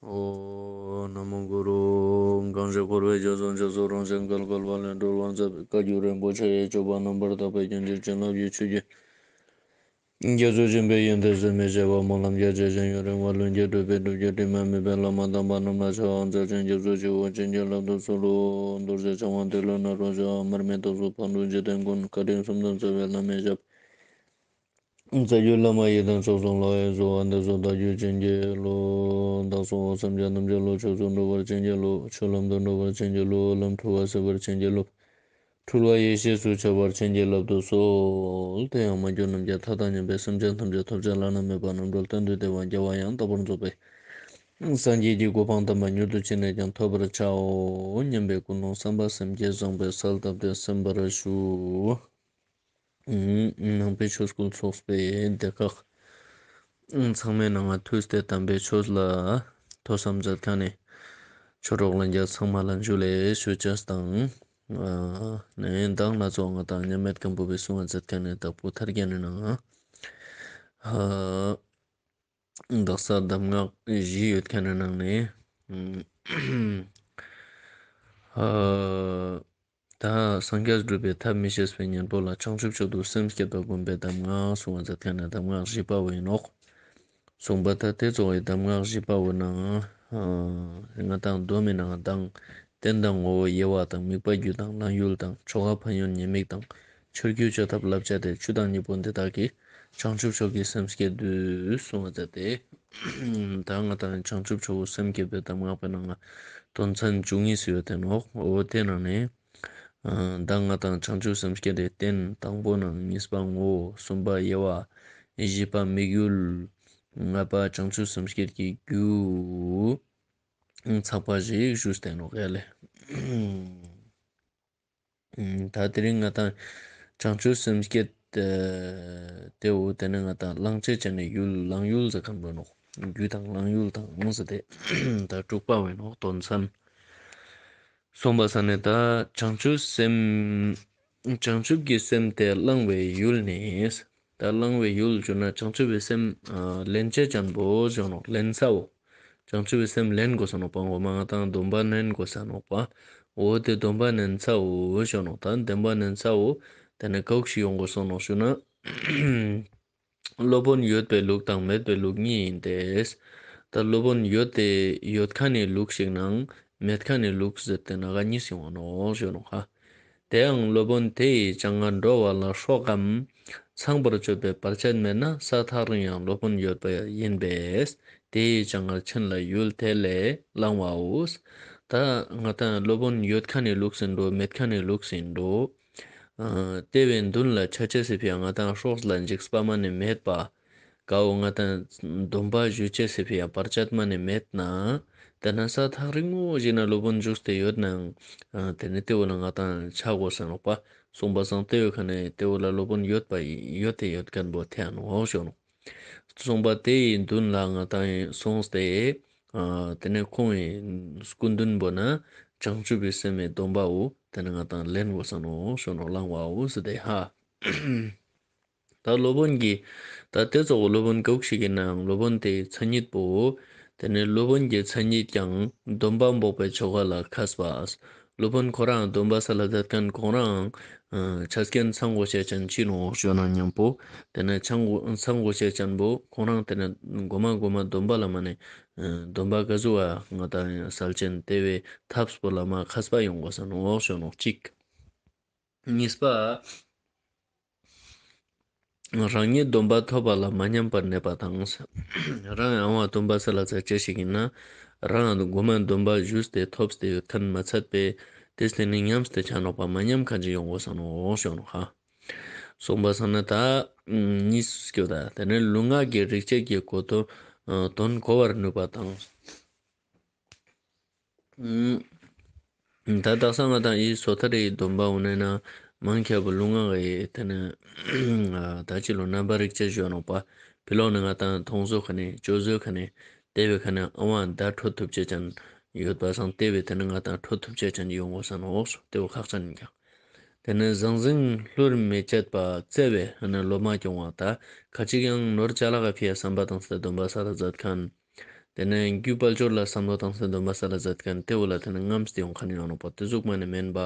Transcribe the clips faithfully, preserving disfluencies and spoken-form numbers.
ཨོཾ། ན་མོ་གུ་རུ། གང་ཞིག་འཁོར་བའི་རྒྱ་མཚོ་འཇིགས་སུ་རུང་ཞིང་བརྒལ་དཀའ་བ་ལས་སྒྲོལ་བར་མཛད་པའི་བཀའ་བརྒྱུད་རིན་པོ་ཆེ་ཡི་སྤྱོད་པ་རྣམ་པར་དག་པའི་རྒྱུན་གྱི་བྱིན་རླབས་ཀྱི་ཆུ་རྒྱུན། རྒྱ་མཚོ་ཆེན་པོའི་ཡོན་ཏན་ཟད་མི་ཤེས་པ་སྨོན་ལམ་རྒྱ་ཆེ་ཞིང་ཡུན་རིང་བ་ལྷུན་གྱིས་གྲུབ་པའི་སྒྲུབ་བརྒྱུད་དྲི་མ་མེད་པའི་བླ་མ་དམ་པ་རྣམས་ལ་ཕྱག་འཚལ་ཞིང་སྐྱབས་སུ་མཆིའོ། བྱིན་གྱིས་བརླབ་ཏུ་གསོལ་ལོ། རྡོ་རྗེ་འཆང་དབང་ཏེ་ལོ་ནཱ་རོ་ཞབས། མར་མི་ཏོག་གསུམ་ཕག་གྲུ་འཇིག་རྟེན་མགོན། བཀའ་དྲིན་གསུམ་ལྡན་རྩ་བའི་བླ་མའི་ཞབས། རྩ་བརྒྱུད་བླ་མ་ཡི་དམ་ཚོགས་གསུམ་ལ་གསོལ་བ་འདེབས་སོ། བདག་རྒྱུད་བྱིན་གྱིས་རློབས། བདག་སོགས་སེམས་ཅན་ཐམས་ཅད་བློ་ཆོས་སུ་འགྲོ་བར་བྱིན་གྱིས་རློབས། ཆོས་ལམ་དུ་འགྲོ་བར་བྱིན་གྱིས་རློབས། ལམ་འཁྲུལ་བ་སེལ་བར་བྱིན་གྱིས་རློབས། འཁྲུལ་བ་ཡེ་ཤེས་སུ་འཆར་བར་བྱིན་གྱིས་བརླབ་ཏུ་གསོལ། དེ་ཡང་མ་གྱུར་ནམ་མཁའི་མཐའ་དང་མཉམ་པའི་སེམས་ཅན་ཐམས་ཅད་ཐོབ་བྱ་བླ་ན་མེད་པ་རྣམ་གྲོལ་གཏན་དུ་བདེ་བ་རྒྱལ་བ་ཡང་དག་པར་རྫོགས་པའི་སངས་རྒྱས་ཀྱི་གོ་འཕང་དམ་པ་མྱུར་དུ་ཅི་ནས་ཀྱང་ཐོབ་པར་བྱའོ་སྙམ་པའི་ཀུན་སློང་བསམ་པ་སེམས་བསྐྱེད་བཟང་པོས་གསལ་བཏབ་སྟེ་གསན་པར་ཞུ། ནང་པའི་ཆོས་སྐུལ་ཚོགས་པའི་སྡེ་ཁག་ཚང་མའི་ནང་ང་ཐུགས་ཏེ་དམ་པའི་ཆོས་ལ་ཐོས་བསམ་མཛད་མཁན་ནི་ཆོས་གྲོགས་ལྷན་རྒྱས་ཚང་མ་ལ་འཇུ་ལེ་ཞུ་ཅེས་དང་། ཨ་ནི་མདང་ལ་ཚོགས་ང་དང་མཉམ་མེད་སྒམ་པོ་པའི་གསུང་བ་མཛད་མཁན་ནི་དྭགས་པོ་ཐར་རྒྱན་ནི་ནང་ང་ཨ་དག་ས་གདམས་ངག་བཞི་ཡོད་མཁན་ནི་ནང་ནས་ཨ་ད་སངས་རྒྱས་སྒྲུབ་པའི་ཐབས་མི་ཤེས་པའི་གཉེན་པོ་ལ་བྱང་ཆུབ་མཆོག་ཏུ་སེམས་བསྐྱེད་པ་བསྒོམ་པའི་གདམས་ངག་གསུང་བ་མཛད་མཁན་ནི་གདམས་ངག་བཞི་པ་བོ་ཡིན་ནོག། གསུངས་པ་ད་དེ་ཚོ་བའི་གདམས་ངག་བཞི་པ་བོ་ནང་ང་དང་མདོ་མི་ནང་དང་རྟེན་དང་ངོ་བོ་དབྱེ་བ་དང་དམིགས་པ་རྒྱུ་དང་གླེང་ཡུལ་དང་ཆོ་ག་ཕན་ཡོན་ཉེས་དམིགས་དང་ཆོས་བརྒྱུད་བཅོ་ཐབས་བསླབ་བྱ་སྟེ་བཅུ་དང་གཉིས་པོ་འདི་དག་གིས་བྱང་ཆུབ་མཆོག་གི་སེམས་བསྐྱེད་བསྡུས་གསུང་བ་མཛད་དེ། ད་ང་དང་བྱང་ཆུབ་མཆོག་གི་སེམས་བསྐྱེད་པའི་གདམས་ངག་པའི་ནང་ང་དོན་ཚན་བཅུ་གཉིས་སུ་ཡོད་དེ་ནོག། འོ་དེ་ནང་ནས་ཨ་ད་ང་དང་བྱང་ཆུབ་སེམས་བསྐྱེད་དེ་རྟེན་དང་པོ་ནང་གཉིས་པ་ངོ་བོ། གསུམ་པ་དབྱེ་བ། བཞི་པ་དམིགས་ཡུལ། ལྔ་པ་བྱང་ཆུབ་སེམས་བསྐྱེད་ཀྱི་རྒྱུ། ཚགས་པ་ཞིག་ཞུས་ཏེ་ནོག་ཡ་ལེ། ད་དེ་རིང་ང་དང་བྱང་ཆུབ་སེམས་བསྐྱེད་དེ་བོ་དེ་ནི་ང་དང་བླང་བྱ་བྱས་ནས་ཡུལ་བླང་ཡུལ་ཟེར་མཁན་པོ་ནོག། རྒྱུ་དང་བླང་ཡུལ་དང་ཟེར་ཏེ་ད་དྲུག་པ་བོ་ནོག་དོན་ཚན། གསུངས་པ་ས་ནས་ད་བྱང་ཆུབ་སེམས་བྱང་ཆུབ་ཀྱི་སེམས་དེ་བླང་བའི་ཡུལ་ནི། ད་བླང་བའི་ཡུལ་ཞུ་ན་བྱང་ཆུབ་པའི་སེམས་ཨ་ལེན་བྱེད་ཅན་པོ་ཞུ་ནོག། ལེན་ས་བོ། བྱང་ཆུབ་པའི་སེམས་ལེན་དགོས་ས་ནོག་པ། ངོ་མ་ང་དང་སྡོམ་པ་ལེན་དགོས་ས་ནོག་པ། འོ་དེ་སྡོམ་པ་ལེན་ས་བོ་ཞུ་ནོག། ད་སྡོམ་པ་ལེན་ས་བོ་དེ་ནི་ག་ཟུག་ཞིག་ཡོང་དགོས་ས་ནོག་ཞུ་ན། སློབ་དཔོན་ཡོད་པའི་ལུགས་དང་མེད་པའི་ལུགས་གཉིས་ཡིན་ཏེ། ད་སློབ་དཔོན་ཡོད་དེ་ཡོད་མཁན་ནི་ལུགས་ཤིག་ནང་མེད་མཁན་ནི་ལུགས་ཟེར་ཏེ་ན་ག་གཉིས་ཡོང་ནོག་ཞུ་ནོག་ཧ། དེའང་སློབ་དཔོན་དེ་ཡི་སྤྱན་སྔར་འགྲོ་བ་ལ་སྲོག་གམ་ཚངས་པར་སྤྱོད་པའི་བར་ཆད་མེད་ན་ས་ཐག་རིང་ཡང་སློབ་དཔོན་ཡོད་པ་ཡིན་པས་དེ་ཡི་སྤྱན་སྔར་ཕྱིན་ལ་ཡུལ་དེ་ལས་བླང་བའོ། ད་ང་དང་སློབ་དཔོན་ཡོད་མཁན་ནི་ལུགས་ཟེར་འགྲོ་མེད་མཁན་ནི་ལུགས་ཟེར་འགྲོ། ཨ་ལྟེ་བའི་མདུན་ལ་ཆ་ཅེས་སི་ཕི་ཡ་ང་དང་སྲོག་ལ་འཇིགས་པ་མ་ནི་མེད་པ། ཀ་བོ་ང་དང་སྡོམ་པ་ཞུ་ཅེས་སི་ཕི་ཡ་བར་ཆད་མ་ནི་མེད་ན། དེ་ན་ས་ཐག་རིང་མོ་ཞིག་ན་སློབ་དཔོན་བཞུགས་ཏེ་ཡོད་ནའང་ཨ་དེ་ནི་ལྟེ་བོ་ལ་ང་དང་ཆ་དགོས་ས་ནོག་པ། གསུངས་པ་སང་ལྟེ་བའི་ཁ་ནས་ལྟེ་བོ་ལ་སློབ་དཔོན་ཡོད་པ་ཡོད་དེ་ཡོད་མཁན་པོ་ཐེ་ཡ་ནོག་ཞུ་ནོག། གསུངས་པ་དེ་ཡི་མདུན་ལ་ང་དང་སོང་སྟེ་ཨ་དེ་ནས་ཁོང་ངི་སྐུ་མདུན་པོ་ན་བྱང་ཆུབ་པའི་སེམས་མི་སྡོམ་པའོ་དེ་ནས་ང་དང་ལེན་དགོས་ས་ནོག་ཞུ་ནོག། བླང་བའོ་ཟེར་ཏེ་ཧ། ད་སློབ་དཔོན་གྱི་ད་དེ་ཚོགས་སློབ་དཔོན་ག་ཟུག་ཞིག་ཡིན་ནའང་སློབ་དཔོན་དེའི་མཚན་ཉིད་པོ་དེ་ནས་སློབ་དཔོན་གྱི་མཚན་ཉིད་ཀྱང་སྡོམ་པ་འབོགས་པའི་ཆོ་ག་ལ་མཁས་པ། སློབ་དཔོན་ཁོ་རང་སྡོམ་པ་སལ་ལ་མཛད་མཁན་ཁོང་རང་ཆ་རྐྱེན་ཚང་དགོས་ཤེས་ཅན་ཅི་ནོག་ཞུ་ན་མཉམ་པོ་དེ་ནས་ཚང་དགོས་ཤེས་ཅན་པོ་ཁོང་རང་དེ་ནས་གོ་མ་གོ་མ་སྡོམ་པ་ལ་མ་ནས་སྡོམ་པ་ག་ཟུག་ང་དང་སལ་ཅན་དེ་བའི་ཐབས་པོ་ལ་མ་མཁས་པ་ཡོང་དགོས་ས་ནོག་ཞུ་ནོག་གཅིག། གཉིས་པ། རང་ཉིད་སྡོམ་པ་ཐོབ་པ་ལ་མ་ཉམས་པར་གནས་པ་དང་། རང་ཡང་བ་སྡོམ་པ་སལ་ལ་མཛད་ཅེས་ཞིག་ཡིན་ན། རང་གོ་མ་སྡོམ་པ་ཞུས་ཏེ་ཐོབ་སྟེ་ཡོད་མཁན་མ་ཚད་པས་དེ་ལས་ནི་ཉམས་ཏེ་ཆ་ནོག་པ། མ་ཉམས་མཁན་ཅིག་ཡོང་དགོས་ས་ནོག་ཞུ་ནོག་ཧ། གསུངས་པ་སང་ན་ད་གཉིས་སྐྱོ་ད་དེ་ནས་ལུས་ངག་གི་རིག་བྱེད་ཀྱི་གོ་དོན་དོན་གོ་བར་ནུས་པ་དང་། ད་དག་ས་ང་དང་ཨི་སོ་ཐར་རི་སྡོམ་པ་འོ་ནས་ན་མང་ཁྱབ་ལུས་ངག་གི་དེ་ནས་ད་ཅི་ལོ་རྣམ་པར་རིག་བྱེད་ཞུ་ནོག་པ། ཕི་ལོགས་ནས་ང་དང་མཐོང་ཚོ་ཁ་ནས་སྤྱོད་ཚོ་ཁ་ནས་དེ་བའི་ཁ་ནས་ཨ་བ་ད་འཕྲོད་ཐུབ་ཅེས་ཅན་ཡོད་པ་སང་དེ་བའི་དེ་ནས་ང་དང་འཕྲོད་ཐུབ་ཅེས་ཅན་ཡོང་དགོས་ས་ནོག་སོ། དེ་བོ་ཁག་ཅན་ཡིན་ཀྱང་། དེ་ནས་ཟང་ཟིང་བསླུར་མི་བྱེད་པ་བརྩེ་བའི་ནས་བློ་མ་སྐྱོང་བ་ད་ཁ་ཅིག་ཡང་ནོར་ཅ་ལག་ག་ཕི་ཡ་བསམ་པ་དང་སྟེ་སྡོམ་པ་སལ་ལ་མཛད་མཁན། ཏེ་ནེ་རྒྱུ་དཔལ་འབྱོར་ལ་བསམ་བློ་བཏང་སྟེ་སྡོམ་པ་སལ་ལ་མཛད་ཁན་ཏེ་བོ་ལ་ཏེ་ནེ་རྔམས་ཏེ་ཡོང་ཁན་ཡོང་ནོག་པ། ཏེ་ཟུག་མ་ནེ་མེན་པ་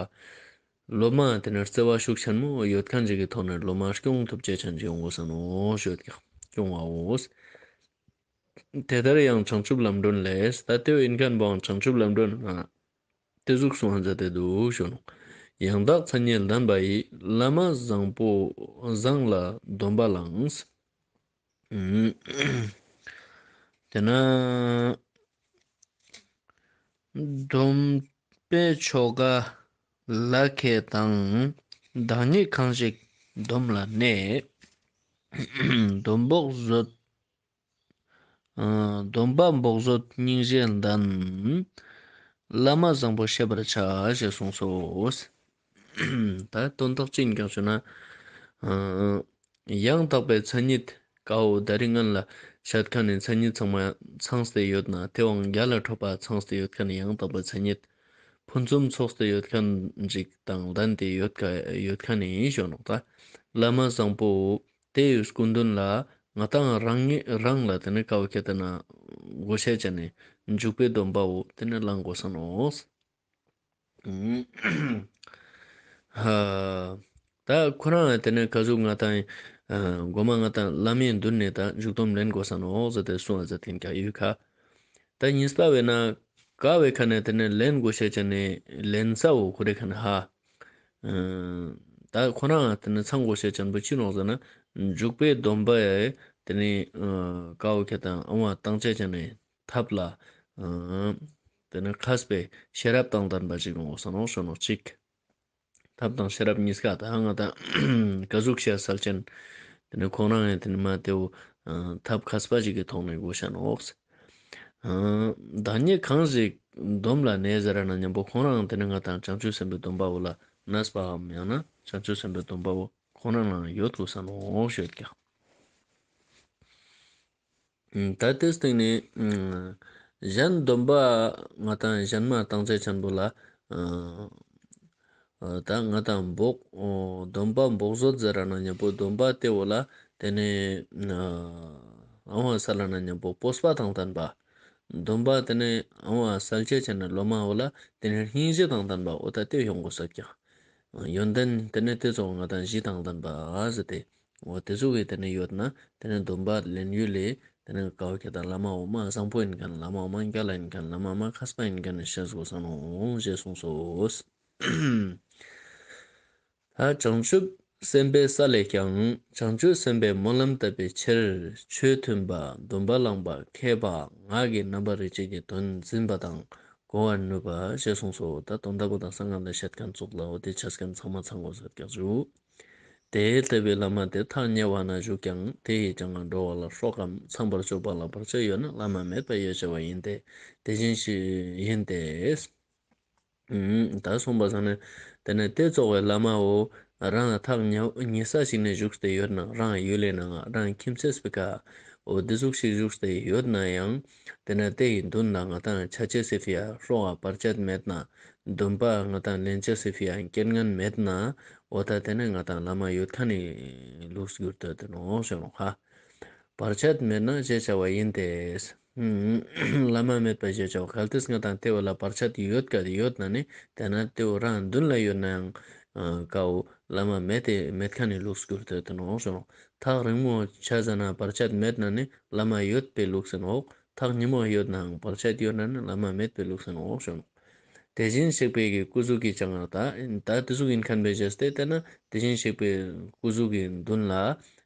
སློབ་མ་ཏེ་ནེ་བརྩེ་བ་ཤུགས་ཆེན་མོ་ཡོད་ཁན་ཞིག་གི་ཐོག་ནེ་སློབ་མ་སྐྱོང་ཐུབ་ཅེས་ཅན་ཞིག་ཡོང་དགོས་ས་ནོག་ཞུ་ཡོད་ཀྱག། སྐྱོང་བའོ། དེ་ལྟར་ཡང་བྱང་ཆུབ་ལམ་སྒྲོན་ལས། ད་ཏེ་བོ་ཨིན་ཁན་བོའང་བྱང་ཆུབ་ལམ་སྒྲོན་ན་ཏེ་ཟུག་གསུངས་མཛད་དེ་འདུག་ཞུ་ནོག། ཡང་དག་མཚན་ཉིད་ལྡན་པ་ཡིས། བླ་མ་བཟང་པོ་བཟང་ལ་སྡོམ་པ་བླངས། ཨུམ། ཏེ་ནེ་སྡོམ་པའི་ཆོ་ག་ལ་ཁད་དང་། བདག་ཉིད་གང་ཞིག་སྡོམ་ལ་གནས། སྡོམ་པོག་བཟོད། ཨ་སྡོམ་པ་པོག་བཟོད་སྙིང་རྗེ་ལྡན། བླ་མ་བཟང་པོ་ཤེས་པར་བྱ་ཞེས་གསུངས་སོ། ད་དོན་དག་ཅི་ཨིན་ཀྱང་ཞུ་ན། ཨ་ཡང་དག་པའི་མཚན་ཉིད་ཀ་བོ་ད་རིང་ང་ལ་བཤད་ཁན་ནི་མཚན་ཉིད་ཚང་མ་ཚང་སྟེ་ཡོད་ན་ཏེ་བོའང་རྒྱལ་ལ་ཐོབ་པ་ཚང་སྟེ་ཡོད་ཁན་ནི་ཡང་དག་པའི་མཚན་ཉིད་ཕུན་སུམ་ཚོགས་ཏེ་ཡོད་ཁན་ཅིག་དང་ལྡན་ཏེ་ཡོད་ཁ་ཡོད་ཁན་ནི་ཞུ་ནོག། ད་བླ་མ་བཟང་པོ་ཏེའི་སྐུ་མདུན་ལ་ང་དང་རང་ཉིད་རང་ལ་ཏེ་ནེ་ཀ་བོ་ཁྱེད་ཏེ་ན་གོ་ཤེས་ཅན་ནི་འཇུག་པའི་སྡོམ་པ་བོ་ཏེ་ནེ་བླང་དགོས་ས་ནོག། ཧ། ད་ཁོ་རང་ཏེ་ནེ་ཀ་ཟུག་ང་དང་ཨ་གོ་མ་ང་དང་བླ་མའི་མདུན་ནེ་ད་འཇུག་སྡོམ་ལེན་དགོས་ས་ནོག་ཟེར་ཏེ་གསུངས་ཟེར་ཏེ་ཨིན་ཀྱག་ཡུལ་ཁ། ད་གཉིས་པ་བས་ན་ཀ་བོའི་ཁ་ནེ་ཏེ་ནེ་ལེན་དགོས་ཤེས་ཅན་ནི་ལེན་ས་བོ་ཁོ་རའི་ཁ་ནེ་ཧ། ཨ་ད་ཁོ་རང་ཏེ་ནེ་ཚང་དགོས་ཤེས་ཅན་པོ་ཅི་ནོག་ཟེར་ན་འཇུག་པའི་སྡོམ་པ་ཡ་ཏེ་ནེ་ཨ་ཀ་བོ་ཁྱེད་དང་ཨ་བ་བཏང་ཅེས་ཅན་ནི་ཐབས་ལ་ཨ་ཏེ་ནེ་མཁས་པའི་ཤེས་རབ་དང་ལྡན་པ་ཅིག་ཡོང་དགོས་ས་ནོག་ཞུ་ནོག་ཅིག། ཐབས་དང་ཤེས་རབ་གཉིས་ཀ་ད་ང་དང་ཀ་ཟུག་ཤེས་སལ་ཅན། ཏེ་ནེ་ཁོང་རང་ཡང་ཏེ་ནེ་མ་ཏེ་བོ་ཨ་ཐབས་མཁས་པ་ཞིག་གི་ཐོག་ནེ་གོ་ཤ་ནོག། ཨ་བདག་ཉིད་གང་ཞིག་སྡོམ་ལ་གནས་ཟེར་ར་ན་ཉམ་པོ་ཁོང་རང་ཏེ་ནེ་ང་དང་བྱང་ཆུབ་སེམས་དཔའི་སྡོམ་པ་བོ་ལ་གནས་པའམ་ཡང་ན་བྱང་ཆུབ་སེམས་དཔའི་སྡོམ་པ་བོ་ཁོང་རང་ལ་ཡོད་དགོས་ས་ནོག་ཞུ་ཡོད་ཀྱག། ད་ཏེའི་སྟེང་ནེ་གཞན་སྡོམ་པ་ང་དང་གཞན་མ་བཏང་ཅེས་ཅན་པོ་ལ་ད་ང་དང་པོག་སྡོམ་པ་པོག་བཟོད་ཟེར་ར་ན་ཉམ་པོ་སྡོམ་པ་ཏེ་བོ་ལ་ཏེ་ནེ་ཨ་བ་སལ་ན་ཉམ་པོ་སྤོབས་པ་དང་ལྡན་པ། སྡོམ་པ་ཏེ་ནེ་ཨ་བ་སལ་ཅེས་ཅན་ནི་སློབ་མ་བོ་ལ་ཏེ་ནེ་སྙིང་རྗེ་དང་ལྡན་པ་འོ་ད་ཏེ་ཡོང་དགོས་ས་ཀྱག། ཡོན་ཏན་ཏེ་ནེ་ཏེ་ཚོ་ང་དང་ཞི་དང་ལྡན་པ་ཟེར་ཏེ། འོ་ཏེ་ཚོ་གི་ཏེ་ནེ་ཡོད་ན་ཏེ་ནེ་སྡོམ་པ་ལེན་ཡུལ་ལེ་ཏེ་ནེ་ཀ་བོ་ཁྱེད་དང་བླ་མ་འོ་མ་བཟང་པོ་ཨིན་ཁན་བླ་མ་འོ་མ་རྒྱལ་ལ་ཨིན་ཁན་བླ་མ་མ་མཁས་པ་ཨིན་ཁན་ནི་ཤེས་དགོས་ས་ནོག་ཞེས་གསུངས་སོ། ད་བྱང་ཆུབ་སེམས་དཔའི་ས་ལས་ཀྱང་། བྱང་ཆུབ་སེམས་དཔའི་སྨོན་ལམ་བཏབ་པའི་ཕྱིར། ཆོས་མཐུན་པ། སྡོམ་པ་བླངས་པ། མཁས་པ། ངག་གི་རྣམ་པར་རིག་བྱེད་ཀྱི་དོན་འཛིན་པ་དང་གོ་བར་ནུས་པ་ཞེས་གསུངས་སོ། ད་དོན་དག་པོ་དང་སང་ང་ལ་བཤད་ཁན་ཙོགས་ལ་འོ་ཏེ་ཆ་ཁན་ཚང་མ་ཚང་དགོས་ས་ཀྱག་ཞུ། དེ་ལྟ་བུའི་བླ་མ་དེ་ཐག་ཉེ་བ་ན་བཞུགས་ཀྱང་། དེ་ཡིས་ཀྱང་འགྲོ་བ་ལ་སྲོག་གམ་ཚངས་པར་སྤྱོད་པ་ལ་བར་ཆད་ཡོད་ན་བླ་མ་མེད་པ་ཡོད་བྱ་བ་ཡིན་ཏེ། དེ་བཞིན་ཞིག་ཡིན་ཏེ། ད་གསུངས་པ་སང་ནེ་ཏེ་ནེ་ཏེ་ཙོགས་པའི་བླ་མ་བོ་རང་ཐག་ཉེ་ཉེ་ས་ཞིག་ནེ་བཞུགས་ཏེ་ཡོད་ན་རང་ཡུལ་ལི་ནང་རང་ཁྱིམ་མཚེས་པོའི་ཀ་འོ་ཏེ་ཟུག་ཞིག་བཞུགས་ཏེ་ཡོད་ན་ཡང་ཏེ་ནེ་ཏེ་ཡི་མདུན་ལ་ང་དང་ཆ་ཅེས་སི་ཕི་ཡ་སྲོག་ག་བར་ཆད་མེད་ན་སྡོམ་པ་ང་དང་ལེན་ཅེས་སི་ཕི་ཡ་རྐྱེན་ངན་མེད་ན་འོ་ད་ཏེ་ནེ་ང་དང་བླ་མ་ཡོད་ཁན་ནི་ལུགས་གྱུར་ཏེ་ཏེ་ནོག་ཞུ་ནོག་ཧ། བར་ཆད་མེད་ན་ཞེས་བྱ་བ་ཡིན་ཏེ། བླ་མ་མེད་པ་ཞེས་བྱ་བ་གལ་ཏེ་ང་དང་ཏེ་བོ་ལ་བར་ཆད་ཡོད་ཀ་ཡོད་ན་ནི་ཏེ་ན་ཏེ་བོ་རང་མདུན་ལ་ཡོད་ན་ཡང་ཀ་བོ་བླ་མ་མེད་དེ་མེད་ཁན་ནི་ལུགས་གྱུར་ཏེ་ཏེ་ནོག་ཞུ་ནོག། ཐག་རིང་མོ་ཆ་ཟ་ན་བར་ཆད་མེད་ན་ནི་བླ་མ་ཡོད་པའི་ལུགས་ཨིན་ནོག། ཐག་ཉེ་མོ་ཡོད་ནའང་བར་ཆད་ཡོད་ན་ནི་བླ་མ་མེད་པའི་ལུགས་ཨིན་ནོག་ཞུ་ནོག། དེ་བཞིན་གཤེགས་པའི་གི་སྐུ་གཟུགས་ཀྱི་ཀྱང་ད་ད་ཏེ་ཟུག་ཨིན་ཁན་བེ་ཞེས་ཏེ་ཏེ་ན་དེ་བཞིན་གཤེགས་པའི་སྐུ་གཟུགས་ཀྱི་མདུན་ལ་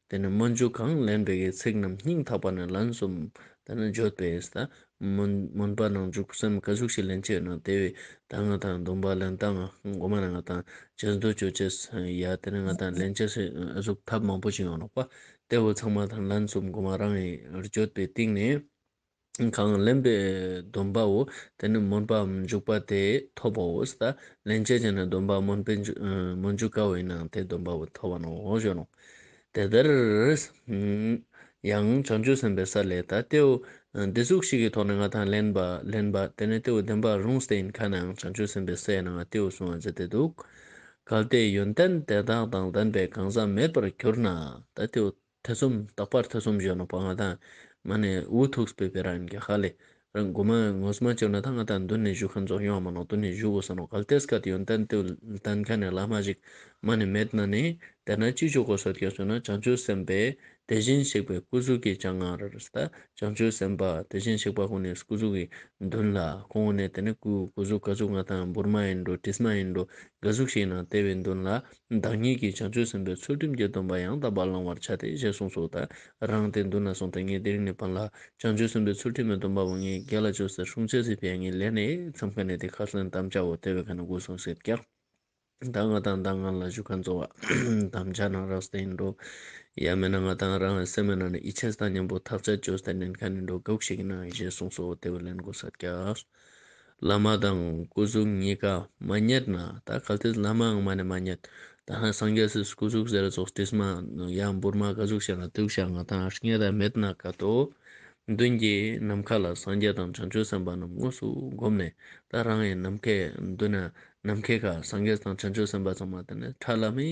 ཏེ་ནེ་སྨོན་འཇུག་གང་ལེན་པའི་གི་ཚིག་རྣམས་སྙིང་ཐག་པ་ནེ་ལན་གསུམ་ཏེ་ནེ་བརྗོད་པས་ད་སྨོན་སྨོན་པ་ནང་འཇུག་སེམས་ཀ་ཟུག་ཞིག་ལེན་ཅེས་ན་ཏེ་བས་ད་ང་དང་སྡོམ་པ་ལེན་སྟངས་གོ་མ་ནེ་ང་དང་ཅེས་འདུ་ཅོ་ཅེས་ཡ་ཏེ་ནེ་ང་དང་ལེན་ཅེས་ཟུག་ཐབས་མང་པོ་ཅིག་ཡོང་ནོག་པ། ཏེ་བོ་ཚང་མ་དང་ལན་གསུམ་གོ་མ་རང་ཡི་བརྗོད་པའི་སྟེང་ནེ། གང་ལེན་པའི་སྡོམ་པའོ། ཏེ་ནི་སྨོན་པའམ་འཇུག་པ་དེ་ཐོབ་བོ། ད་ལེན་ཅེས་ཅན་ནི་སྡོམ་པ་སྨོན་པའི་འཇུག་སྨོན་འཇུག་ཀ་བོ་ཨིན་ནའང་ཏེ་སྡོམ་པའོ་ཐོབ་བ་ནོག་ཞུ་ནོག། དེ་ལྟར་ཡང་བྱང་ཆུབ་སེམས་དཔའི་ས་ལས་ད་ཏེའོ་འདི་ཟུག་ཞིག་གི་ཐོག་ནེ་ང་དང་ལེན་པ་ལེན་པ་ཏེ་ནི་ཏེའོ་བདེན་པ་རུང་སྟེ་ཨིན་ཁ་ནའང་བྱང་ཆུབ་སེམས་དཔའི་ས་ཡ་ནང་ང་ཏེའོ་གསུང་བ་མཛད་དེ་འདུག། གལ་ཏེ་ཡོན་ཏན་དེ་དག་དང་ལྡན་པས་གང་ཟག་མེད་པར་གྱུར་ན། ད་ཏེའོ་ཐེ་ཚོམ་རྟག་པར་ཐེ་ཚོམ་ཞུ་ནོག་པ་ང་དང་མ་ནེ་འུ་ཐུག་པའི་བེ་ར་ཨིན་ཀྱག་ཧ་ལེ། རང་གོ་མ་ངོ་མ་ཅོ་ན་ད་ང་ཏང་མདུན་ནེ་བཞུགས་ཁན་ཙོགས་ཡོང་མ་ནོག། མདུན་ནེ་བཞུགས་གོས་ས་ནོག། གལ་ཏེ་སྐད་ཡོན་ཏན་ཏེ་ལྟན་ཁན་ནི་བླ་མ་ཞིག་མ་ནེ་མེད་ན་ནི་ཏེ་ན་ཅི་ཅོ་གོས་ས་ཀྱག་ཟེར་ན་བྱང་ཆུབ་སེམས་དཔའི་དེ་བཞིན་གཤེགས་པའི་སྐུ་གཟུགས་ཀྱི་བྱ་ངང་རེད། ད་བྱང་ཆུབ་སེམས་དཔའ་དེ་བཞིན་གཤེགས་པ་ཁོང་ནི་སྐུ་གཟུགས་ཀྱི་མདུན་ལ་ཁོང་ནི་ཏེ་ནི་སྐུ་སྐུ་གཟུགས་ག་ཟུག་ང་ཏང་འབུར་མ་ཡིན་འགྲོ་དྲིས་མ་ཡིན་འགྲོ་ག་ཟུག་ཞིག་ན་ཏེ་བའི་མདུན་ལ་བདག་ཉིད་ཀྱིས་བྱང་ཆུབ་སེམས་དཔའི་ཚུལ་ཁྲིམས་ཀྱི་སྡོམ་པ་ཡང་དག་པར་བླང་བར་བྱ་སྟེ་ཞེས་གསུངས་སོ། ད་རང་ཏེ་མདུན་ལ་སོང་སྟེ་ངས་དེ་རིང་ནི་བན་ལ་བྱང་ཆུབ་སེམས་དཔའི་ཚུལ་ཁྲིམས་ཀྱི་སྡོམ་པ་བོ་ངས་རྒྱལ་ལ་ཅོས་ཏེ་སྲུང་ཅེས་སི་ཕི་ཡ་ངས་ལེན་ནེ་མཚམས་ཁ་ནེ་ཏེ་ཁ་སང་དམ་བཅའ་བོ་ཏེ་བའི་ཁ་ནེ་འགོ་སོང་ཟེར་ཀྱག། ད་ང་ཏང་ད་ང་ལ་ཞུ་ཁན་ཙོགས་དམ་བཅའ་ནང་རགས་ཏེ་ཡིན་འགྲོ། ཡང་མེད་ན་ང་ཏང་རང་སེམས་ནང་ནེ་ཡིད་ཆེས་དང་མཉམ་པོ་ཐག་བཅད་ཅོས་ཏེ་ལེན་ཁན་ཡིན་འགྲོ་ག་ཟུག་ཞིག་ན་ཞེས་གསུངས་སོ། ཏེ་བོ་ལེན་གོས་ས་ཀྱག། བླ་མ་དང་སྐུ་གཟུགས་གཉིས་ཀ་མ་རྙེད་ན། ད་གལ་ཏེ་བླ་མའང་མ་ནེ་མ་རྙེད། ད་སངས་རྒྱས་སི་སྐུ་གཟུགས་ཟེར་ཙོགས་དྲིས་མ་ཡང་འབུར་མ་ག་ཟུག་ཞིག་ན་ཏེ་ཟུག་ཞིག་ང་ཏང་རྙེད་ད་མེད་ན་ཀ་ཏོ་མདུན་གྱི་ནམ་མཁའ་ལ་སངས་རྒྱས་དང་བྱང་ཆུབ་སེམས་དཔའ་རྣམས་དངོས་སུ་བསྒོམས་ནས་ད་རང་ཡི་ནམ་མཁའི་མདུན་ན་ནམ་མཁའི་ཁ་སངས་རྒྱས་དང་བྱང་ཆུབ་སེམས་དཔའ་ཚང་མ་ཏེ་ནི་ཁྲ་ལམ་མེ་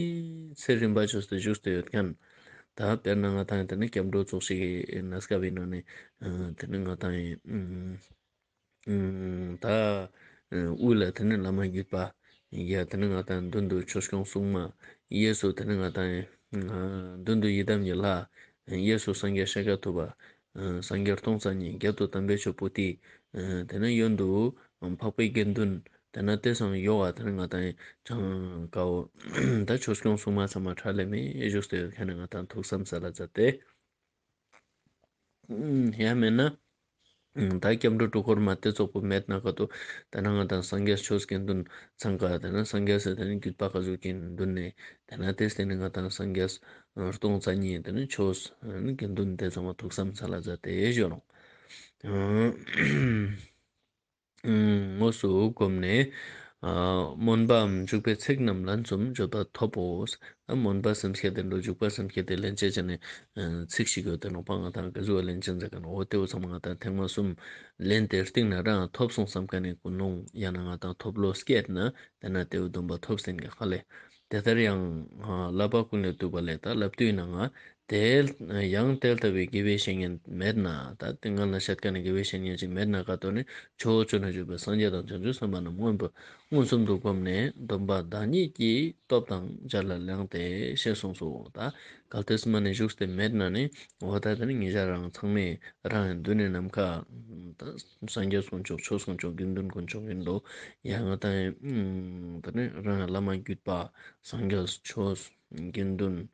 ཚེ་རིམ་པ་ཅོས་ཏེ་བཞུགས་ཏེ་ཡོད་ཁན། ད་དཔེར་ན་ང་ཏང་ཡི་ཏེ་ནི་སྐྱབས་འགྲོ་ཙོགས་ཤིག་གི་གནས་སྐབས་ཡིན་ན་ནི་ཏེ་ནི་ང་ཏང་ཡི་ད་དབུ་ལ་ཏེ་ནི་བླ་མ་བརྒྱུད་པ་ཡ་ཏེ་ནི་ང་ཏང་མདུན་དུ་ཆོས་སྐྱོང་སྲུང་མ་གཡས་སུ་ཏེ་ནི་ང་ཏང་ཡི་མདུན་དུ་ཡི་དམ་གྱི་ལྷ། གཡས་སུ་སངས་རྒྱས་ཤཱཀྱ་ཐུབ་པ། སངས་རྒྱས་སྟོང་རྩ་གཉིས། རྒྱབ་ཏུ་དམ་པའི་ཆོས་པོ་ཏི། ཏེ་ནེ་གཡོན་དུ་འཕགས་པའི་དགེ་འདུན། ཏེ་ནེ་ཏེ་སང་ཡོག་ག་ཏེ་ནེ་ང་ཏང་ཡི་ཅང་ཀའོ་ད་ཆོས་སྐྱོང་སྲུང་མ་ཚང་མ་ཁྲ་ལམ་མེ་བཞུགས་ཏེ་ཡོད་ཁན་ནི་ང་ཏང་ཐུགས་བསམ་སལ་ལ་མཛད་དེ། ཡང་མེད་ན། ད་སྐྱབས་འགྲོ་དྲུག་སྐོར་མ་ཏེ་ཙོགས་པོ་མེད་ན་ཀ་ཏོ་ད་ནང་ང་ཏང་སངས་རྒྱས་ཆོས་དགེ་འདུན་ཚང་ཀ་ད་ནང་སངས་རྒྱས་སི་ད་ནི་བརྒྱུད་པ་ག་ཟུག་གི་མདུན་ནེ་ད་ནང་ཏེ་སྟེ་ནི་ང་ཏང་སངས་རྒྱས་སྟོང་རྩ་གཉིས་ད་ནི་ཆོས་དགེ་འདུན་ཏེ་ཚང་མ་ཐུགས་བསམ་སལ་ལ་མཛད་དེ་ཞུ་ནོག། དངོས་སུ་བསྒོམས་ནས། སྨོན་པའམ་འཇུག་པའི་ཚིག་རྣམས་ལན་གསུམ་བརྗོད་པ་ཐོབ་བོ། སྨོན་པ་སེམས་བསྐྱེད་དེ་འགྲོ་འཇུག་པ་སེམས་བསྐྱེད་དེ་ལན་ཅན་ཅན་ནི་ཚིག་ཞིག་ཡོད་དེ་ནོག་པ། ང་ཏང་ག་ཟུག་ལན་ཅན་ཟེར་ཁན་འོ་ཏེ་བོ་ཚང་མ་ང་ཏང་ཐེངས་མ་གསུམ་ལན་ཏེ་སྟིང་ནེ་རང་ཐོབ་སོང་བསམ་ཁན་ནི་ཀུན་སློང་ཡང་ན་ང་ཏང་ཐོབ་བློ་སྐྱེད་ན་ཏེ་ནེ་ཏེ་བོ་སྡོམ་པ་ཐོབ་སྟེ་ཡིན་ཀྱག་ལེ། དེ་ལྟར་ཡང་བསླབ་པ་ཀུན་ལས་བཏུས་པ་ལས། ད་བསླབ་བཏུས་ནང་ང་དེ་ཡང་དེ་ལྟ་བུའི་དགེ་བའི་བཤེས་གཉེན་མེད་ན། ད་དེ་ང་ལ་ཤད་ཁན་ནི་དགེ་བའི་བཤེས་གཉེན་ཅིག་མེད་ན་ཀ་ཏོ་ནི་ཕྱོགས་བཅུ་ན་བཞུགས་པའི་སངས་རྒྱས་དང་བྱང་ཆུབ་སེམས་དཔའ་རྣམས་མངོན་པར་མངོན་སུམ་དུ་བསྒོམས་ནས་སྡོམ་པ་བདག་ཉིད་ཀྱི་སྟོབས་དང་སྦྱར་ལ་བླངས་ཏེ་ཞེས་གསུངས་སོ། ད་གལ་ཏེ་མ་ནེ་བཞུགས་ཏེ་མེད་ན་ནི་འོ་ད་དེ་ནི་ཉེ་ཞ་རང་ཚང་མས་རང་མདུན་ནེ་ནམ་མཁའ་ད་སངས་རྒྱས་དཀོན་མཆོག་ཆོས་དཀོན་མཆོག་དགེ་འདུན་དཀོན་མཆོག་ཡིན་འགྲོ། ཡང་ང་ཏང་ད་ནི་རང་བླ་མ་བརྒྱུད་པ་སངས་རྒྱས་ཆོས་དགེ་འདུན།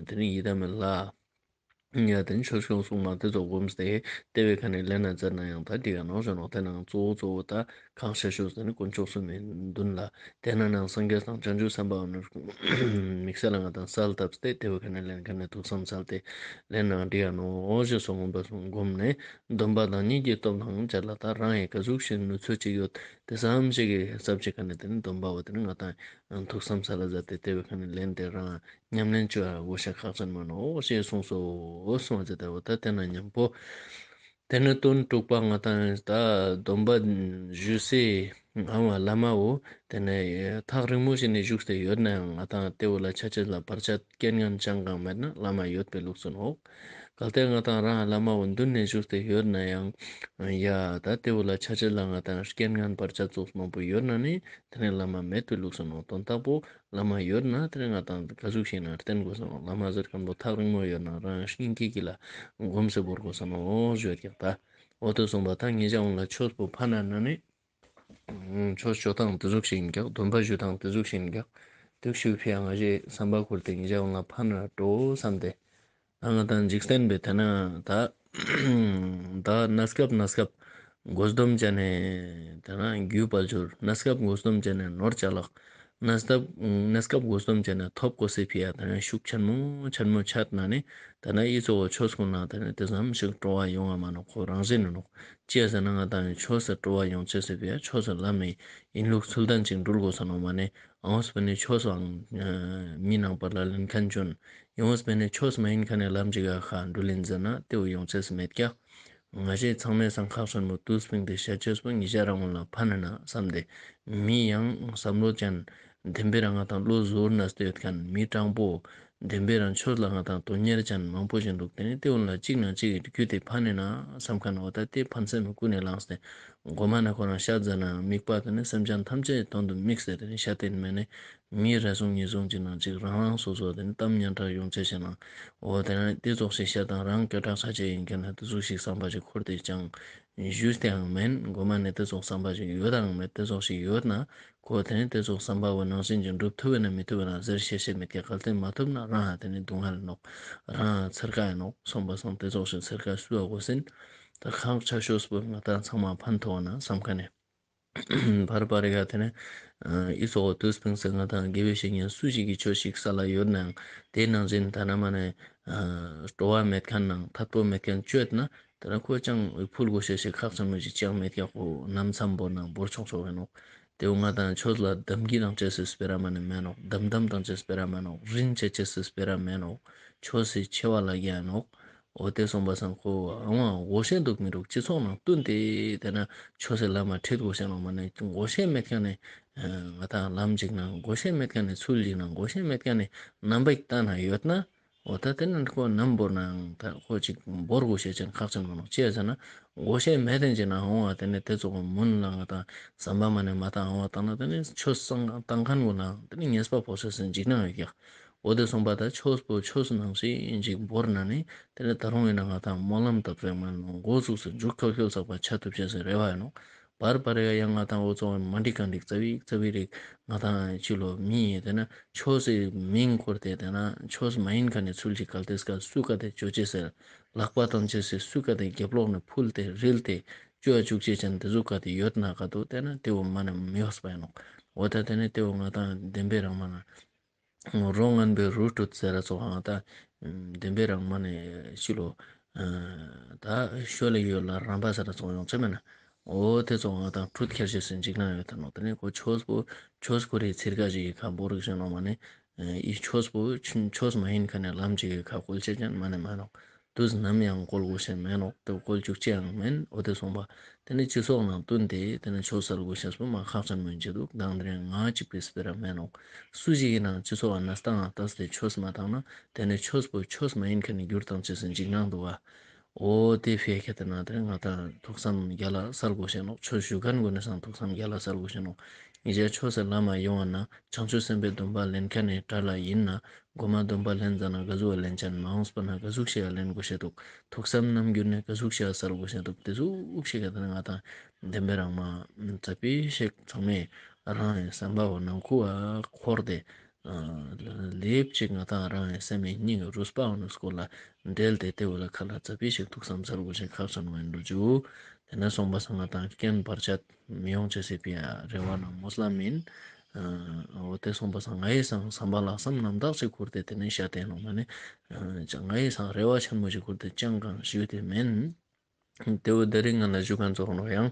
དེ་ནི་ཡི་དམ་ལྷ། ཡ་དེ་ནི་ཆོས་སྐྱོང་སྲུང་མ་དེ་ཚོ་བསྒོམས་ཏེ་དེ་བའི་ཁ་ནེ་ལེན་ན་མཛད་ན་ཡང་ད་འགྲིག་ག་ནོག་ཞུ་ནོག། དེ་ནང་གཙོ་བོ་གཙོ་བོ་ད་གང་ཤེས་ཤོས་དེ་ནི་དཀོན་མཆོག་གསུམ་མི་མདུན་ལ་དེ་ན་ནང་སངས་རྒྱས་དང་བྱང་ཆུབ་སེམས་དཔའ་ནི་དམིགས་བསལ་ལ་ང་ཏང་གསལ་བཏབ་སྟེ་དེ་བའི་ཁ་ནེ་ལེན་ཁ་ནེ་ཐུགས་བསམ་སལ་ཏེ་ལེན་ན་འགྲིག་ག་ནོག་ཞུ་སོང་། མངོན་པ་སོང་བསྒོམས་ནས་སྡོམ་པ་བདག་ཉིད་ཀྱི་སྟོབས་དང་སྦྱར་ལ་ད་རང་ཡི་ག་ཟུག་ཞིག་ནུས་ཚོད་ཅིག་ཡོད་དེ་ཙམ་ཞིག་གི་ཧེ་སབ་ཅིག་ཁ་ནེ་དེ་ནི་སྡོམ་པ་བོ་དེ་ནི་ང་ཏང་ཐུགས་བསམ་སལ་ལ་མཛད་དེ་དེ་བའི་ཁ་ནེ་ལེན་ཏེ་རང་ཉམས་ལེན་བཅོ་ཡ་དགོས་ཤེས་ཁག་ཅན་མ་ནོག་ཞེས་གསུངས་སོ། གསུངས་པ་ཅི་ལྟ་བུ་ད་དེ་ན་མཉམ་པོ། དེ་ནི་དོན་དྲུག་པ་ང་ཏང་ད་སྡོམ་པ་ཞུ་སའི་ཨ་མ་བླ་མ་བོ་དེ་ནི་ཐག་རིང་མོ་ཞིག་ནེ་བཞུགས་ཏེ་ཡོད་ན་ཡང་ང་ཏང་དེ་བོ་ལ་ཆ་ཅེས་ལ་བར་ཆད་རྐྱེན་ངན་ཅང་གང་མེད་ན་བླ་མ་ཡོད་པའི་ལུགས་སུ་ནོག། གལ་ཏེ་ང་ཏང་རང་བླ་མ་བོ་མདུན་ནེ་བཞུགས་ཏེ་ཡོད་ན་ཡང་ཡ་ད་དེ་བོ་ལ་ཆ་ཅེས་ལ་ང་ཏང་རྐྱེན་ངན་བར་ཆད་ཙོགས་མང་པོ་ཡོད་ན་ནི་དེ་ནི་བླ་མ་མེད་པའི་ལུགས་སུ་ནོག། དོན་དག་པོ་བླ་མ་ཡོད་ན་དེ་ནི་ང་ཏང་ག་ཟུག་ཞིག་ན་བསྟེན་དགོས་ས་ནོག། བླ་མ་ཟེར་ཁན་པོ་ཐག་རིང་མོ་ཡོད་ན་རང་སྙིང་གི་གི་ལ་སྒོམ་སེ་བོར་དགོས་ས་ནོག་ཞུ་ཡོད་ཀྱག། ད་འོ་དེ་སོང་པ་ད་ངེད་ཅག་འོང་ལ་ཆོས་པོ་ཕན་ན་ན་ནི་ཆོས་ཅོ་སྟངས་དེ་ཟུག་ཞིག་ཡིན་ཀྱག། སྡོམ་པ་ཞུ་སྟངས་དེ་ཟུག་ཞིག་ཡིན་ཀྱག། དུག་ཤུགས་ཕི་ཡ་ང་ཞེས་བསམ་པ་ཁུར་ཏེ་ངེད་ཅག་འོང་ལ་ཕན་ན་འགྲོ་བསམ་སྟེ། ད་ང་ཏང་འཇིག་རྟེན་པའི་དེ་ན་ད་ད་གནས་སྐབས་གནས་སྐབས་དགོས་སྡོམ་བྱས་ནས་དེ་ན་རྒྱུ་དཔལ་འབྱོར། གནས་སྐབས་དགོས་སྡོམ་བྱས་ནས་ནོར་ཅ་ལག། གནས་སྐབས་གནས་སྐབས་དགོས་སྡོམ་བྱས་ནས་ཐོབ་དགོས་སའི་ཕི་ཡ་དེ་ན་ཤུགས་ཆེན་མོ་ཆེན་མོ་ཆད་ན་ནི་དེ་ན་ཨི་ཚོ་བོ་ཆོས་ཀུན་ན་དེ་ན་དེ་ཙམ་ཞིག་སྤྲོ་བ་ཡོང་བ་མ་ནོག། ཁོ་རང་བཞིན་ནོག། ཅི་ཡ་ཟེར་ན་ང་ཏང་ཆོས་སུ་སྤྲོ་བ་ཡོང་ཅེས་སི་ཕི་ཡ་ཆོས་སུ་ལམ་མི་ཡིན་ལུགས་ཚུལ་ལྡན་ཅིག་འགྲུལ་དགོས་ས་ནོག་མ་ནི། ཡོངས་པ་ནི་ཆོས་སུའང་མི་ནང་པར་ལ་ལེན་མཁན་ཅོན། ཡོངས་པ་ནི་ཆོས་མ་ཡིན་མཁན་ནི་ལམ་ཅིག་ག་ཁ་འགྲོ་ལེན་ཟེར་ན་དེ་བོ་ཡོང་ཅེས་མེད་ཀྱག། ང་ཞེས་ཚང་མས་སང་ཁག་ཆེན་མོ་དུས་སྤིང་སྟེ་བཤད་ཅེས་པོ་ཉི་ཤ་རང་ངོ་ལ་ཕན་ན་བསམ་སྟེ། མི་ཡང་བསམ་བློ་ཅན་ལྡན་པའི་རང་ང་དང་བློ་གཟུར་ན་སྟེ་ཡོད་མཁན་མི་དྲང་པོ་ བདེན་པའི་རང་ཆོས་ལ་ང་དང་དོན་གཉེར་ཅན་མང་པོ་ཞིག་འདུག། དེ་ནི་དེ་འོན་ལ་གཅིག་ན་གཅིག་གི་རྒྱུད་དེ་ཕན་ནི་ན་བསམ་མཁན་འོ་ད་དེ་ཕན་སེམས་ཀུན་ནས་བླངས་ཏེ་མགོ་མ་ན་ཁོ་རང་ཤ་ཟ་ན་དམིགས་པ་དེ་ནི་སེམས་ཅན་ཐམས་ཅད་དོན་དུ་དམིགས་ཏེ་དེ་ནི་ཤ་དེ་མེད་ནི་མི་རེ་ཟུང་ཉིས་ཟུང་གཅིག་ན་གཅིག་རང་རང་སོ་སོ་དེ་ནི་གཏམ་སྙན་གྲགས་ཡོང་ཆེ་ཞིག་ན་འོ་དེ་ནི་དེ་ཙོགས་ཤིག་ཤ་དང་རང་སྐད་གྲགས་ཆ་ཆེ་ཡིན་མཁན་ན་དེ་ཙོགས་ཤིག་བསམ་པ་ཞིག་འཁོར་ཏེ་ཅང་ཞུས་ཏེའང་མེན། མགོ་མ་ནས་དེ་ཙོགས་བསམ་པ་ཞིག་ཡོད་དང་མེད། དེ་ཙོགས་ཤིག་ཡོད་ན་ཁོ་དེ་ནས་དེ་ཙོགས་བསམ་པ་བོ་ནང་བཞིན་གྱི་འགྲུབ་ཐུབ་བས་ན་མི་ཐུབ་བས་ན་ཟེར་ཤེས་ཤེས་མེད་ཀྱག། གལ་ཏེ་མ་ཐུབ་ན་རང་ཧ་དེ་ནས་སྡུག་བསྔལ་ནོག། རང་ཧ་ཚེར་ཁ་ཡིན་ནོག། སོང་པ་སང་དེ་ཙོགས་ཤིག་ཚེར་ཁ་སུ་བ་གོ་ཟིན། ད་ཁག་ཆེ་ཤོས་པོ་ང་དང་ཚང་མ་ཕན་ཐོགས་ན་བསམ་མཁན་ནས། བར་བར་རི་ག་དེ་ནས་ཨི་ཙོགས་དུས་སྤེང་སེ་ང་དང་དགེ་བའི་བཤེས་གཉེན་སུ་ཞིག་གིས་ཆོས་ཤིག་ས་ལ་ཡོད་ནའང་དེ་ནང་བཞིན་ད་ན་མ་ནས་སྤྲོ་བ་མེད་མཁན་ནང་ཐད་པོ་མེད་མཁན་བཅོས་ན་དེ་ན་ཁོ་ཅང་ཕུལ་དགོས་ཤེས་ཤིག་ཁག་ཆེན་མོ་ཞིག་ཅང་མེད་ཀྱག། ཁོ་ནམ་མཚམས་བོར་ན་བོར་ཆོག་ཆོག་ཡིན་ནོག། དེ་བོ་ང་དང་ཆོས་ལ་དམ་གྱི་དང་བཅས་སུ་སྤེ་ར་མ་ནས་མེན་ནོག། དམ་དམ་དང་བཅས་སུ་སྤེ་ར་མེན་ནོག། རིན་བཅས་བཅས་སུ་སྤེ་ར་མེན་ནོག། ཆོས་སི་ཆེ་བ་ལ་རྒྱ་ནོག། འོ་དེ་སོང་པ་སང་ཁོ་ཨང་བ་དགོས་ཤེས་འདུག་མི་འདུག་སྤྱི་ཚོགས་ནང་བསྟུན་ཏེ་དེ་ན་ཆོས་སི་ལམ་མ་ཁྲིད་དགོས་ཤེས་ནོག། མ་ནས་དགོས་ཤེས་མེད་མཁན་ནི་ང་དང་ལམ་ཅིག་ན་དགོས་ཤེས་མེད་མཁན་ནི་ཚུལ་ཅིག་ན་དགོས་ཤེས་མེད་མཁན་ནི་རྣམ་པ་ཞིག་ལྟ་ན་ཡོད་ན། འོ་ད་དེ་ནི་ཁོ་ནམ་བོར་ནའང་ད་ཁོ་ཅིག་བོར་དགོས་ཤེས་ཅན་ཁག་ཆེན་མོ་ནོག། ཅི་ཟེར་ན་དགོས་ཤེས་མེད་དེ་ཅི་ན་འོང་བ་དེ་ནི་དེ་ཚོ་གི་མུན་ལ་ང་དང་བསམ་པ་མ་ནས་མ་བཏང་འོང་བ་བཏང་ན་དེ་ནི་ཆོས་སང་བཏང་མཁན་གུན་ལ་དེ་ནི་ཉེས་པ་ཕོག་ཤེས་སི་འཇིགས་སྣང་ཡོད་ཀྱག། འོ་དེ་སོང་པ་ད་ཆོས་པོ་ཆོས་ནང་བཞིན་ཅིག་བོར་ན་ནི་དེ་ནི་ད་རུང་ཡིན་ན་ང་དང་སྨོན་ལམ་བཏབ་རེག་མ་ནོག། འགོ་ཚུགས་སུ་མཇུག་ཁྱོལ་ཁྱོལ་ཚག་པ་ཆ་ཐུབ་ཤེས་སི་རེ་བ་ཡིན་ནོག། བར་བར་ཡ་ཡང་ང་དང་འོ་ཚོ་མ་འགྲིག་ག་འགྲིག་རྩ་བའི་རྩ་བའི་རིགས་ང་དང་ཅི་ལོ་མི་ཡིན་དེ་ན་ཆོས་སི་མིང་བཀོལ་ཏེ་དེ་ན་ཆོས་མ་ཡིན་མཁན་ནི་ཚུལ་ཅིག་གལ་ཏེ་སྐབས་སུ་ག་དེ་ཅོ་ཅེས་སི་ལག་པ་བཏང་ཅེས་སི་སུ་ག་དེ་རྒྱབ་ལོག་ནས་ཕུལ་ཏེ་རིལ་ཏེ་ཅོ་ཡ་བཅུག་ཅེས་ཅན་དེ་ཟུག་ག་དེ་ཡོད་ན་ག་དོ་དེ་ན་དེ་བོ་མ་ནས་མི་ཡོད་པ་ཡིན་ནོག། འོ་ད་དེ་ནས་དེ་བོ་ང་དང་བདེན་པའི་རང་མ་ན། རོ་ངན་པའི་རུ་ཁྲུད་ཟེར་ར་ཚོགས་ཧང་ད་བདེན་པའི་རང་མ་ནས་ཤི་ལོ། ད་ཤོ་ལེ་ཡོད་ལ་རང་པ་ཟེར་ར་ཚོགས་ཡོང་ཆེ་མེད་ན། འོ་དེ་ཚོགས་ཧང་ད་ཁྲུད་ཁྱེར་ཤེས་སི་འཇིགས་སྣང་ཡོད་ད་ནོག། དེ་ནས་ཁོ་ཆོས་པོ་ཆོས་ཁོ་རའི་ཚིར་ཀ་ཞིག་གི་ཁ་བོར་གི་ཤེས་ནོག་མ་ནས། ཨི་ཆོས་པོ་ཆོས་མ་ཡིན་ཁ་ནས་ལམ་ཅིག་གི་ཁ་བཀོལ་ཆེ་ཅན་མ་ནས་མ་ནོག། དུས་ནམ་ཡང་བཀོལ་དགོས་ཤེས་མེད་ནོག། དེ་བཀོལ་བཅུག་ཅེས་ཡང་མེན། འོ་དེ་སོང་པ། དེ་ནི་སྤྱི་ཚོགས་ནང་བསྟུན་ཏེ་དེ་ནི་ཆོས་སལ་དགོས་ཤེས་པོ་མ་ཁག་ཅན་མོ་ཡིན་ཅི་འདུག། དང་དེ་རིང་ང་གཅིག་པའི་སྤེ་ར་མེན་ནོག། སུ་ཞིག་ཡིན་ནའང་སྤྱི་ཚོགས་ཨ་ན་སྟངས་ཨ་ཏས་ཏེ་ཆོས་མ་བཏང་ན་དེ་ནི་ཆོས་པོ་ཆོས་མ་ཡིན་ཁ་ནས་འགྱུར་བཏང་ཅེས་སི་འཇིགས་སྣང་འདུག་བ། འོ་དེ་ཕི་ཁ་དེ་ན་དེ་ནི་ང་དང་ཐུགས་བསམ་རྒྱ་ལ་སལ་དགོས་ཤེས་ནོག། ཆོས་ཞུ་མཁན་གུན་ནི་སང་ཐུགས་བསམ་རྒྱ་ལ་སལ་དགོས་ཤེས་ནོག། ཉེ་ཞ་ཆོས་སི་ལམ་མ་ཡོང་བ་ན། བྱང་ཆུབ་སེམས་དཔའི་སྡོམ་པ་ལེན་མཁན་ནི་གྲལ་ལ་ཡིན་ན། མགོ་མ་སྡོམ་པ་ལེན་ཙ་ན་ག་ཟུག་ལེན་ཅན་མ་འོངས་པ་ན་ག་ཟུག་ཤེས་ཡ་ལེན་དགོས་ཤེས་འདུག། ཐུགས་བསམ་རྣམ་འགྱུར་ནི་ག་ཟུག་ཤེས་ཡ་སལ་དགོས་ཤེས་འདུག། དེ་ཟུག་ཤེས་ཀ་དེ་ནི་ང་དང་བདེན་པའི་རང་མ་ཙ་པི་ཤེས་ཚང་མས་རང་ཡི་བསམ་པ་བོ་ནང་ཁུ་བ་འཁོར་ཏེ་ལེབ་ཅིག་ང་དང་རང་ཡི་སེམས་མི་སྙིང་རུས་པ་བོ་ནི་སྐོར་ལ་འབྲེལ་ཏེ་དེ་བོ་ལ་ཁ་ལ་ཙ་པི་ཤེས་ཐུགས་བསམ་སལ་དགོས་ཤེས་ཁག་ཆེན་མོ་ཡིན་འགྲོ་རྒྱུ། དེ་ནས་སོང་པ་སང་ང་དང་རྐྱེན་བར་ཆད་མི་ཡོང་ཅེས་སི་ཕི་ཡ་རེ་བ་ནང་མོས་ལ་མིན། འོ་དེ་སོང་པ་སང་ང་ཡི་སང་བསམ་པ་ལྷག་བསམ་རྣམ་དག་ཅིག་ཁུར་ཏེ་དེ་ནས་ཤ་དེ་ནོག་མ་ནི། ང་ཡི་སང་རེ་བ་ཆེན་མོ་ཞིག་ཁུར་ཏེ་ཅང་གང་ཞུས་ཏེ་མིན། དེ་བོ་དེ་རིང་ང་ལ་ཞུ་མཁན་ཚོགས་ནོག་ཡང་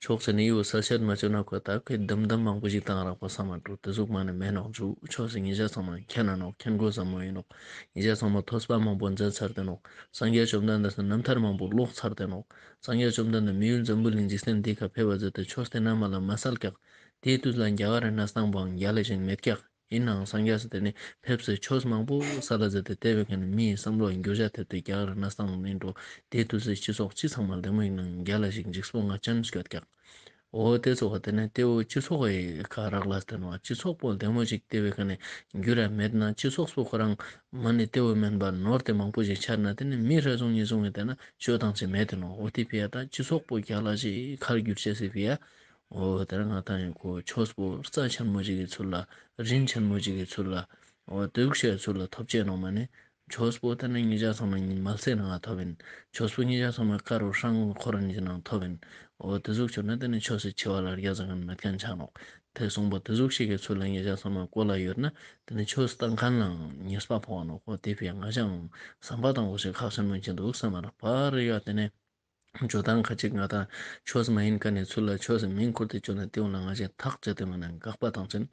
ཕྱོགས་སེ་ནི་ཡུ་ས་ཤད་མ་བཅོས་ན་ཁོ་ད་ཁོས་དམ་དམ་མང་པོ་ཞིག་བཏང་རག་པ་ས་མ་འགྲོ། དེ་ཟུག་མ་ནི་མེད་ནོག་ཇུ། ཆོས་སི་ཉེ་ཞ་ཚང་མ་མཁྱེན་ན་ནོག། མཁྱེན་དགོས་ས་མོ་ཡིན་ནོག། ཉེ་ཞ་ཚང་མ་ཐོས་པ་མང་པོ་མཛད་ཚར་ཏེ་ནོག། སངས་རྒྱས་བཅོམ་ལྡན་འདས་སི་རྣམ་ཐར་མང་པོ་ཀློག་ཚར་ཏེ་ནོག། སངས་རྒྱས་བཅོམ་ལྡན་འདས་མི་ཡུལ་འཛམ་བུ་གླིང་འཇིག་རྟེན་འདི་ཁ་ཕེབས་པ་ཟེར་ཏེ་ཆོས་དེ་ན་མ་ལ་མ་སལ་ཀྱག། དེའི་དུས་ལ་རྒྱ་གར་རི་གནས་སྟངས་པོའང་རྒྱ་ལ་ཞིག་མེད་ཀྱག། ཡིན་ནའང་སངས་རྒྱས་སི་དེ་ནི་ཕེབས་སེ་ཆོས་མང་པོ་སལ་ཟེར་ཏེ་དེ་བས་ཁ་ནི་མིའི་བསམ་བློ་འགྱུར་བྱ་ཐེབས་ཏེ་རྒྱ་གར་རི་གནས་སྟངས་ནི་འགྲོ། དེའི་དུས་སི་སྤྱི་ཚོགས་སྤྱི་ཚང་མ་བདེ་མོ་ཡིན་ནའང་རྒྱ་ལ་ཞིག་འཇིགས་པོ་ང་ཅན་སྐྱོད་ཀྱག། འོ་དེ་ཚོགས་དེ་ནས་དེ་བོ་སྤྱི་ཚོགས་ཀྱི་ཁ་རག་ལས་དེ་ནོག། སྤྱི་ཚོགས་པོ་བདེ་མོ་ཅིག་དེ་བས་ཁ་ནས་འགྱུར་ར་མེད་ན་སྤྱི་ཚོགས་པོ་ཁོ་རང་མ་ནི་དེ་བོ་མེན་པ་ནོར་ཏེ་མང་པོ་ཞིག་ཆར་ན་དེ་ནི་མི་རེ་ཟུང་ཉིས་ཟུང་གི་དེ་ན་ཤོད་དང་ཅི་མེད་དེ་ནོག། འོ་དེ་ཕི་ཡ་ད་སྤྱི་ཚོགས་པོ་རྒྱ་ལ་ཞིག་ཁར་འགྱུར་ཅེས་སི་ཕི་ཡ། འོ་དེ་ན་ང་དང་ཡང་ཁོ་ཆོས་པོ་རྩ་ཆེན་མོ་ཞིག་གི་ཚུལ་ལ་རིན་ཆེན་མོ་ཞིག་གི་ཚུལ་ལ་འོ་དེ་ཟུག་ཤེས་ཚུལ་ལ་ཐོབ་ཅེས་ནོག་མ་ནི། ཆོས་པོ་དེ་ནི་ཉེ་ཞ་ཚང་མ་ཉིན་མལ་སེ་ནང་ཐོབ་ཡིན། ཆོས་པོ་ཉེ་ཞ་ཚང་མ་ཀ་རུ་ཧྲང་འཁོར་ཉིན་ནང་ཐོབ་ཡིན། འོ་དེ་ཟུག་ཆོས་ན་དེ་ནི་ཆོས་སི་ཆེ་བ་ལ་རྒྱ་ཟ་མཁན་མེད་མཁན་ཆ་ནོག། དེ་གསུངས་པ་དེ་ཟུག་ཤིག་གི་ཚུལ་ལ་ཉེ་ཞ་ཚང་མ་གོ་ལ་ཡོད་ན་དེ་ནི་ཆོས་བཏང་མཁན་ལའང་ཉེས་པ་ཕོག་ནོག། འོ་དེ་ཕི་ང་ཅང་བསམ་པ་བཏང་དགོས་ཤེས་ཁག་ཆེན་མོ་ཅིག་འདུག་བསམ་མ་རག་པར་ཡ་དེ་ནི། ཇོ་དང་ཁ་ཅིག་ང་དང་ཆོས་མ་ཡིན་མཁན་ནི་ཚུལ་ལ་ཆོས་སི་མིང་ཁུར་ཏེ་བཅོས་ན་དེ་འོང་ལ་ང་ཅག་ཐག་བཅད་དེ་མ་ནང་དགག་པ་བཏང་ཅན།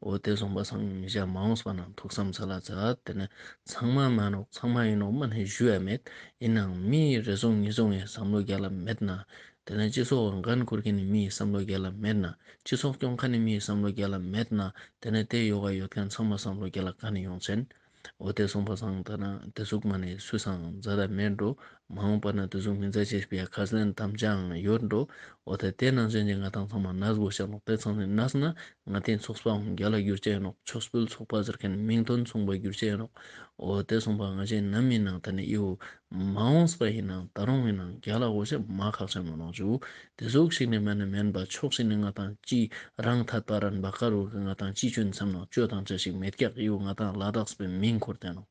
འོ་དེ་སོང་པ་སང་ཉེ་ཞ་མ་འོངས་པ་ནང་ཐུགས་བསམ་ས་ལ་མཛད་དེ་ནི་ཚང་མ་མ་ནོག། ཚང་མ་ཡིན་ནོག་མ་ནི་ཞུ་ཡ་མེད། ཡིན་ནའང་མི་རེ་ཟུང་ཉིས་ཟུང་ཡི་བསམ་བློ་རྒྱ་ལ་མེད་ན། དེ་ནི་སྤྱི་ཚོགས་འགན་འཁུར་མཁན་ནི་མིའི་བསམ་བློ་རྒྱ་ལ་མེད་ན། སྤྱི་ཚོགས་སྐྱོང་མཁན་ནི་མིའི་བསམ་བློ་རྒྱ་ལ་མེད་ན། དེ་ནི་དེ་ཡོ་ག་ཡོད་མཁན་ཚང་མ་བསམ་བློ་རྒྱ་ལ་ག་ནས་ཡོང་ཅན། འོ་དེ་སོང་པ་སང་ད་ན་དེ་ཟུག་མ་ནེ་སུ་སང་མཛད་ད་མེད་འགྲོ། མ་འོངས་པ་ན་དེ་ཟུག་མི་མཛད་ཅེས་པའི་ཁས་ལེན་དམ་བཅའ་ཡང་ཡོད་འགྲོ། འོ་དེ་དེ་ནང་བཞིན་གྱི་ང་ཏང་ཚང་མ་ནས་དགོས་ཤེས་ནོག། དེ་ཚང་མ་ནས་ན་ང་ཏང་ཚོགས་པའང་རྒྱལ་ལ་འགྱུར་ཅེས་ནོག། ཆོས་སྤེལ་ཚོགས་པ་ཟེར་མཁན་མིང་དོན་མཚུངས་པ་འགྱུར་ཅེས་ནོག། འོ་དེ་སོང་པ་ང་ཞེ་ནམ་ཡིན་ནང་ད་ནི་ཨི་བོ་མ་འོངས་པ་ཡིན་ནང་ད་རུང་ཡིན་ནང་རྒྱལ་ལ་དགོས་ཤེས་མ་ཁག་ཆེན་མོ་ནོག་ཞུ། དེ་ཟུག་ཞིག་ནི་མ་ནེ་མེན་པ་ཕྱོགས་ཞིག་ནི་ང་ཏང་ཅི་རང་ཐད་པ་རན་པ་ཀ་རུ་གི་ང་ཏང་ཅི་ཅོ་ཨིན་སམ་ནོག་ཅོ་ཐང་ཆ་ཞིག་མེད་ཀྱག། ཨི་བོ་ང་ཏང་ལ་དྭགས་པའི་མིང་འཁོར་ཏེ་ནོག།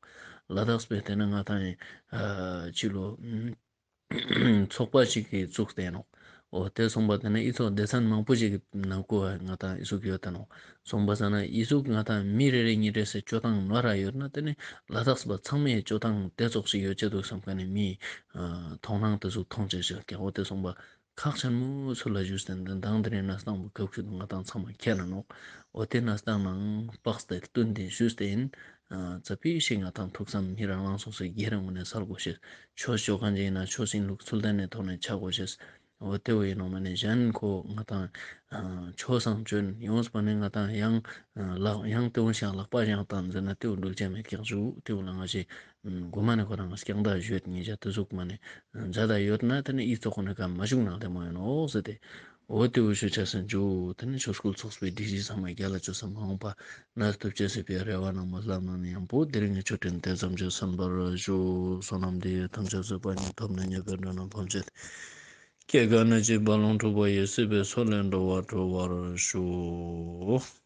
ལ་དྭགས་པའི་དེ་ནི་ང་ཏང་ཨ་ཅི་ལོ་ཚོགས་པ་ཞིག་གི་བཙུགས་ཏེ་ནོག། འོ་དེ་སོང་པ་དེ་ནི་ཨི་ཚོགས་སྡེ་ཚན་མང་པོ་ཞིག་གི་ནང་ཀོ་ང་ཏང་ཨི་ཟུག་ཡོད་ཏེ་ནོག། སོང་པ་ས་ན་ཨི་ཟུག་ང་ཏང་མི་རེ་རེ་གཉིས་རེ་སེ་ཅོ་ཐང་ནོར་ར་ཡོད་ན་དེ་ནི་ལ་དྭགས་པ་ཚང་མའི་ཅོ་ཐང་དེ་ཙོགས་ཤིག་ཡོད་ཅེས་འདུག་བསམ་མཁན་ནི་མི་ཨ་མཐོང་སྣང་དེ་ཟུག་མཐོང་ཅེས་ཞིག་ཀྱང་འོ་དེ་སོང་པ་ཁག་ཆེན་མོ་ཚུལ་ལ་ཞུས་ཏེ་འདི་དང་དེ་རིང་གནས་སྟངས་པོ་སྐབས་ཤིག་ཏུ་ང་ཏང་ཚང་མ་མཁྱེན་ན་ནོག། འོ་དེ་གནས་སྟངས་ནང་དཔག་སྟེ་བསྟུན་ཏེ་ཞུས་ཏེ་ཡིན། ཨ་ཙ་པིག་ཞིག་ང་ཏང་ཐུགས་བསམ་ཉིད་རང་རང་སོ་སོའི་སྒེར་ངོས་ནས་སལ་དགོས་ཤེས། ཆོས་ཅོ་མཁན་ཅིག་ཡིན་ན་ཆོས་ཡིན་ལུགས་ཚུལ་ལྡན་ནས་ཐོག་ནས་ཆ་དགོས་ཤེས། འོ་དེ་བོ་ཡིན་ནོག། མ་ནེ་གཞན་ཁོ་ང་ཏང་ཨ་ཆོས་སང་ཅོ་ཡིན་ཡོངས་པ་ནི་ང་ཏང་ཡང་ཨ་ལག་ཡང་དེ་བོ་ཞིག་ལག་པ་ཡང་བཏང་ཟེར་ན་དེ་བོ་འགྲུལ་ཅེས་མེད་ཀྱག་ཞུ། དེ་བོ་ལ་ང་ཞེ་གོ་མ་ནེ་ཁོ་རང་སྐྱང་ད་ཞུས་ཉེ་ཞ་དེ་ཟུག་མ་ནེ་མཛད་ད་ཡོད་ན་དེ་ནི་ཨི་ཚོགས་ཁོ་ནི་ཀ་མ་བཞུགས་ན་བདེ་མོ་ཡིན་ནོག་ཟེར་ཏེ། འོ་དེ་བོ་ཞུ་ཆ་སེ་འཇུ། དེ་ནི་ཆོས་སྐུལ་ཚོགས་པའི་སྒྲིག་གཞི་ཚང་མ་རྒྱལ་ལ་ཅོས་སེ་མ་འོངས་པ་ན་ཐུབ་ཅེས་སི་ཕི་རེ་བ་ནང་མ་ལ་ནང་ནི་ཡང་པོ་དེ་རིང་གི་ཆོས་འབྲེལ་དེ་ཙམ་གྱིས་གསན་པར་ཞུ། བསོད་ནམས་འདི་ཡིས་ཐམས་ཅད་གཟིགས་པ་ཉིད། ཐོབ་ནས་ཉེས་པའི་དགྲ་རྣམས་ཕམ་བྱས་ཏེ། སྐྱེ་རྒ་ན་འཆིའི་རྦ་ཀློང་འཁྲུགས་པ་ཡི། སྲིད་པའི་མཚོ་ལས་འགྲོ་བ་སྒྲོལ་བར་ཤོག།